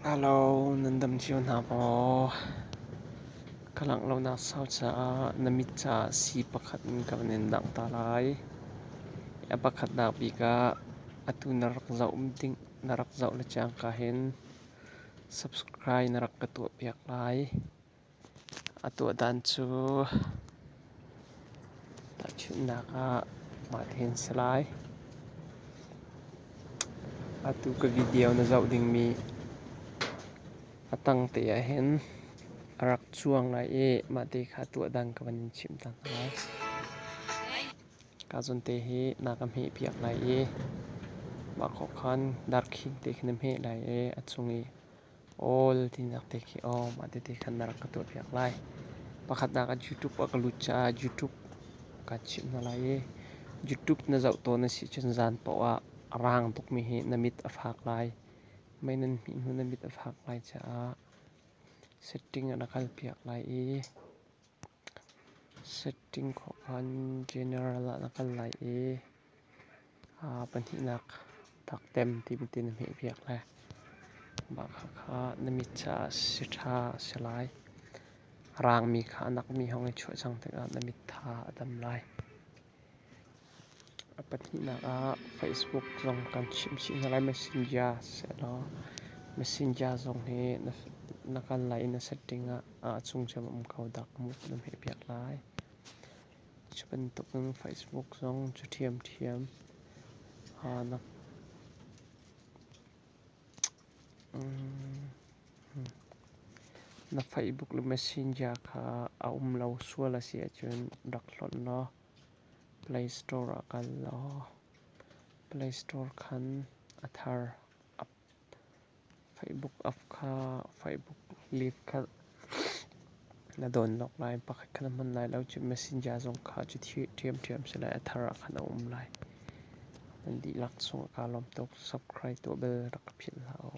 Hello, nan dam cio hna maw? Ka langh lonak sau caah na mit caah sii pakhat in ka van in dangh ta lai. A pakhatnak bik ah atu na rak zoh ding na rak zoh le cangka hin subscribe na rak ka tuahpiak lai. A tuah dan cu tahchunhnak ah mah tihin si lai. Atu ka video na zoh dingmi a tangte ahhin a rak cuang lai i mahte kha tuah dan ka van in chimh ta hna lai. Ka zawnte hi na ka hmehpiak lai i mah khawh khan darkhing te khi na hmeh lai i a cung i Awl tinak te khi aw mah tete khan na rak ka tuahpiak lai. Pakhatnak ah YouTube ah ka lut caah YouTube kaan chimh hna lai i YouTube na zoh tawn a si cun zan paoh ah a raang tukmi hi na mit a fak lai. Mei nan hmih hnu na mit a fak lai caah setting ah na kalpiak lai i setting khawh khan general ah na kal lai i Pahnihnak taktem timi ti na hmehpiak lai. Mah khakha na mit caah si ṭha a si lai. A raangmi kha a nakmi hong i chuah cang tikah na mit tha a dam lai. A pahnihnak ah Facebook zong kan chimh chih hna lai. Messenger sehlaw Messenger zong hi na kal lai i na setting ah a chung cem a um kho dak mu na hmehpiak lai. Cu bantukin Facebook zong cu ṭhiamṭhiam. Na Facebook le Messenger kha a um lo sual a si ahcun rak hlonh law Play Store ah kal law Play Store khan a thar Facebook app kha Facebook live kha na download lai. Pakhat kha na hman lai lo. Cun Messenger zong kha cu ṭhiamṭhiam si lai. A thar ah khan a um lai. Nan dihlak cungah kaa lawm tuk. Subscribe tuah bal rak ka philh hlah u.